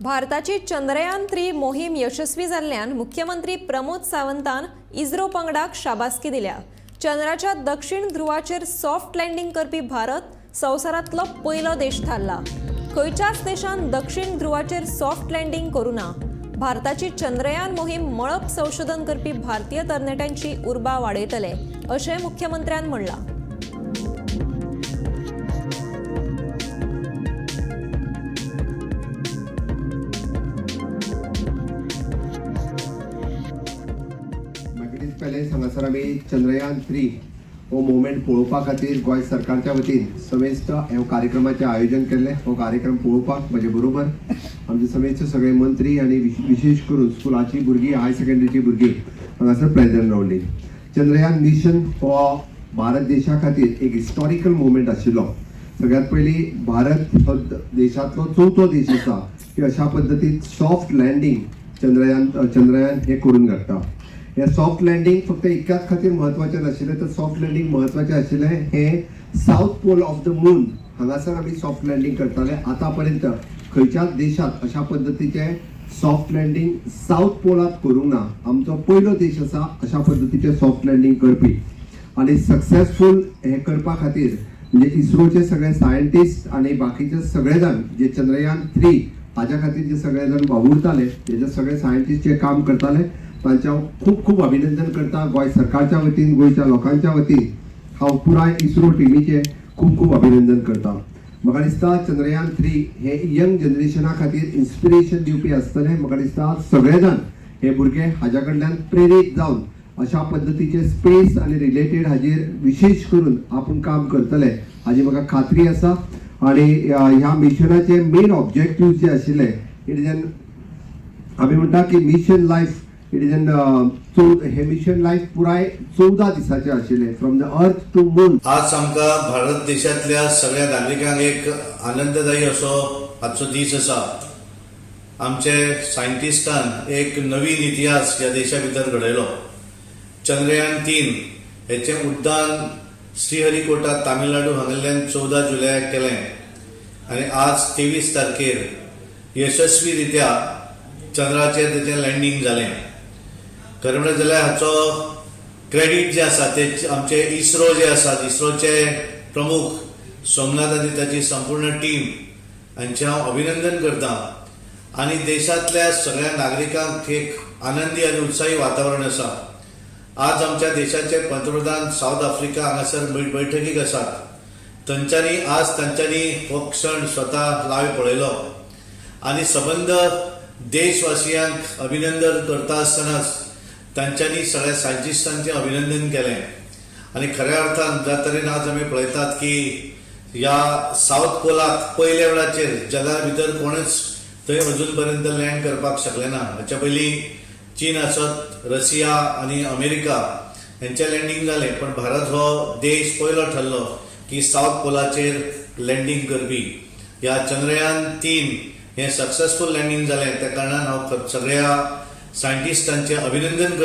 भारताची चंद्रयान 3 मोहीम यशस्वी जाल्ल्यान मुख्यमंत्री प्रमोद सावंतान इस्रो पंगडाक शाबासकी दिल्या. चंद्राच्या दक्षिण ध्रुवाचेर सॉफ्ट लँडिंग करपी भारत संवसारांतलो पयलो देश थारला. खंयच्याच देशान दक्षिण ध्रुवाचेर सॉफ्ट लँडिंग करूं ना. भारताची चंद्रयान मोहीम मळब संशोधन करपी भारतीय तरणाट्यांची उर्बा वाडयतले अशें मुख्यमंत्र्यान म्हणलां. मॅगडीज पॅलेस हांगासर आमी चंद्रयान 3 हो मुवमेंट पळोवपा खातीर गोंय सरकारच्या वतीन समेस्त ह्या कार्यक्रमाचें आयोजन केल्लें. हो कार्यक्रम पळोवपाक म्हजे बरोबर आमचे समेस्त सगळे मंत्री आनी विशेश करून स्कुलाची भुरगीं, हायर सेकंडरीची भुरगीं हांगासर प्रेजंट रावली. चंद्रयान मिशन हो भारत देशा खातीर एक हिस्टॉरिकल मुवमेंट आशिल्लो. सगळ्यात पयलीं भारत हो देशांतलो चवथो देश आसा की अशा पद्दतीन सॉफ्ट लँडींग चंद्रयान चंद्रयान हे करून घालता. हे सॉफ्ट लँडींग फक्त इतक्याच खातीर म्हत्वाचें नाशिल्लें, तर सॉफ्ट लँडींग म्हत्वाचें आशिल्लें हे south pole of the moon हांगासर आमी सॉफ्ट लँडींग करताले. आतां पर्यंत खंयच्याच देशांत अशा पद्दतीचें सॉफ्ट लँडींग सावथ पोलांत करूंक ना. आमचो पयलो देश आसा अशा पद्दतीचें सॉफ्ट लँडींग करपी आनी सक्सेसफूल हें करपा खातीर म्हणजे इस्रोचे सगळे सायंटिस्ट आनी बाकीचे सगळे जाण जे चंद्रयान 3 हाज्या खातीर जे सगळे जाण वावुरताले, जे सगळे सायंटिस्ट जे काम करताले, तांचे हांव खूब खूब अभिनंदन करता. गोंय सरकारच्या वतीन, गोंयच्या लोकांच्या वतीन हांव पुराय इस्रो टिमीचें खूब खूब अभिनंदन करता. म्हाका दिसता चंद्रयान 3 हे यंग जनरेशना खातीर इन्स्पिरेशन दिवपी आसतलें. म्हाका दिसता सगळे जाण हे भुरगे हाज्या कडल्यान प्रेरीत जावन अशा पद्दतीचे स्पेस आनी रिलेटेड हाजेर विशेश करून आपूण काम करतले हाजी म्हाका खात्री आसा. आनी ह्या मिशनाचे मेन ऑब्जेक्टीव जे आशिल्ले, it is an आमी म्हणटा की mission life, it is an हे मिशन लायफ पुराय 14 दिसाचें आशिल्लें, from the earth to moon. आज आमकां भारत देशांतल्या सगळ्या नागरिकांक एक आनंददायी असो आजचो दीस आसा. आमचे सायंटिस्टान एक नवीन इतिहास ह्या देशा भितर घडयलो. चंद्रयान 3 हेचें उड्डाण श्रीहरिकोटा तामिळनाडू हांगासरल्यान 14 जुलयाक केलें आनी आज 23 तारखेर यशस्वी रित्या चंद्राचेर तेचें लँडींग जालें. खरें म्हणल्यार जाल्यार हाचो क्रेडीट जे आसा ते आमचे इस्रो जे आसात, इस्रोचे प्रमुख सोमनाथ आनी ताची संपूर्ण टीम हांचें हांव अभिनंदन करता. आनी देशांतल्या सगळ्या नागरिकांक एक आनंदी आनी उत्साही वातावरण आसा. आज आमच्या देशाचे पंतप्रधान सावथ आफ्रिका हांगासर बैठकीक आसात. तांच्यांनी आज तांच्यांनी हो क्षण स्वता लायव्ह पळयलो आनी सबंद देशवासियांक अभिनंदन करता आसतनाच तांच्यांनी सगळ्या सायंटिस्टांचें अभिनंदन केलें. आनी खऱ्या अर्थान ज्या तरेन आज आमी पळयतात की ह्या सावथ पोलाक पयल्या वेळाचेर जगा भितर कोणूच थंय अजून पर्यंत लँड करपाक शकले ना. हाच्या पयलीं चीन आसत, रशिया आनी अमेरिका हेंचें लँडींग जालें, पण भारत हो देश पयलो ठरलो की सावथ पोलाचेर लँडींग करपी. ह्या चंद्रयान 3 हें सक्सेसफूल लँडींग जालें, त्या कारणान हांव सगळ्या सायंटिस्टांचें अभिनंदन करता.